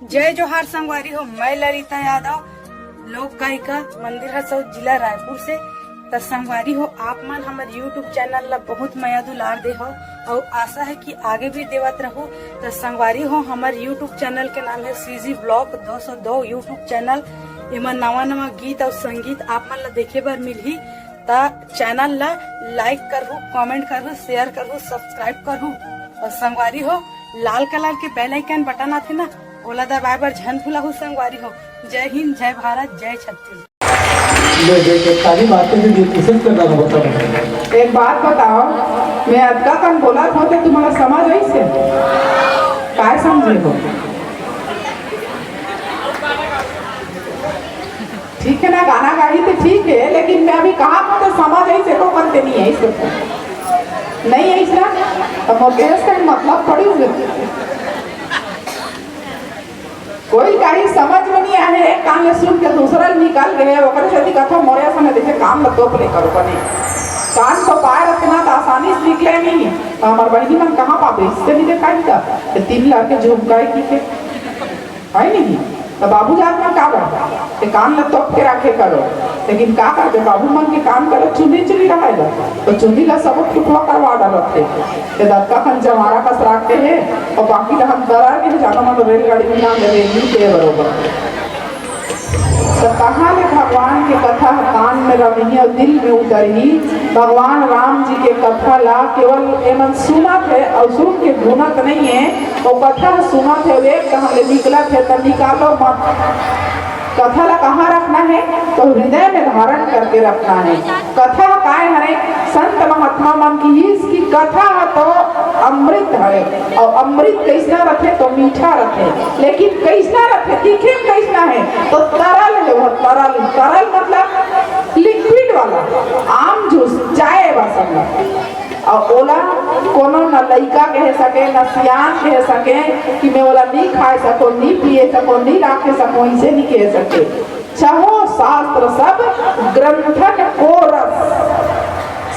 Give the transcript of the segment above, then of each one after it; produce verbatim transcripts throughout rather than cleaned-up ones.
जय जोहार संगवारी हो, मैं ललिता यादव, लोक गायिका, मंदिर हसौद, जिला रायपुर से। त संगवारी हो, आप मन हमर YouTube चैनल ला बहुत मया दुलार दे हो, अउ आशा है कि आगे भी देवत रहू। त संगवारी हो, हमर YouTube चैनल के नाम है CG Vlog दो सौ दो YouTube चैनल। एमा नवा नवा गीत अउ संगीत आप मन ला देखे बर मिलही। त चैनल ला like करहू, comment करहू, share करहू, subscribe करहू। अउ संगवारी हो, लाल कलर के bell icon बटन आथे ना, ओला दबाए बर झन भुलाहू संगवारी हो। जय हिंद, जय भारत, जय छत्तीसगढ़। ले, ले, ले, ताली मारते हुए ये कोशिश कर रहा हूँ, बताओ। एक बात बताओ, मैं अतका कन बोलत हों त तुम्हारा समझ आइस हे? काय समझे हो? ठीक है ना, गाना गाही तो ठीक है, लेकिन मैं अभी कहाँ को तो समझ आइस हे, एको कन ते नहीं आइस हे। नहीं आइस हे ना, तो मोर देश का मतलब पड़ी हुई। कोई काही समझ में नहीं आए, एक कान ले सुन के दूसरा ले निकल गए, ओकरे सेती कथों मोरे असन देखे कान ल तोप ले करो बने। कान तो पाए रखना तो आसानी से निकले नहीं, तो हमार बहिनी मन कहाँ पाबे, इससे नहीं देखा इनका, ये तीन लाख के झुमका है की के, है नहीं? तो बाबू जात मन का बा, ये कान ल तोप के रखे करो, लेकिन का करबे, बाबू मन के काम करे चुंदी चुंदी रहे ला, तो चुंदी ला सब फुटवा करवा डालत हे। ये दतका खन जवारा कस राख के हे, और बाकी तो हम डरा के जानो मन रेलगाड़ी में ना ले रेलगाड़ी के बरोबर। तो कहाँ ले भगवान के कथा ह कान में रमही और दिल में उतरही। भगवान राम जी के कथा ला केवल एमन सुनत हे और सुन के गुनत नहीं हे, वो कथा ह सुनत हे, एक कहन ले निकलत हे, तो निकालो मत। कथा ला कहाँ रखना है? तो हृदय में धारण करके रखना है। कथा काय हरे? संत महात्मा मन की इसकी कथा ह तो अमृत हरे, और अमृत कैसना रथे? तो मीठा रथे। लेकिन कैसना रथे? दिखे में कैसना है? तो तरल है वो, तरल। तरल मतलब लिक्विड वाला, आम जूस, चाय बस। अउ ओला कोनो न लइका कहे सके, न सियान कहे सके कि मैं ओला नी खाए सको, नी पिए सको, नी राखे सको, इसे नी कहे सके। छहो शास्त्र सब ग्रंथन को रस,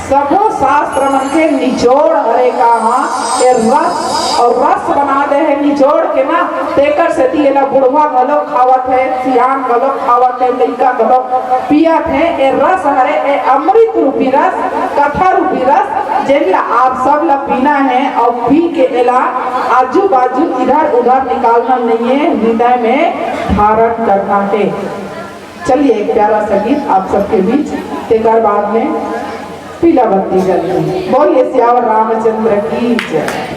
सबो शास्त्र मन के निचोड़ हरे का हाँ, ये रस, और रस बना दे है निचोड़ के ना, तेकर सेती एला बुढ़वा घलो खावत है, सियान घलो खावत है, लइका घलो पियत है। ए रस हरे, ए अमृत रूपी रस, कथा रूपी रस, जेन ला आप सब ला पीना है और पी के एला आजू बाजू इधर उधर निकालना नहीं है, हृदय में धारण करना है। चलिए, एक प्यारा सा गीत आप सबके बीच, तेकर बाद में पीला बत्ती जलती। बोलिए सियावर रामचंद्र की जय।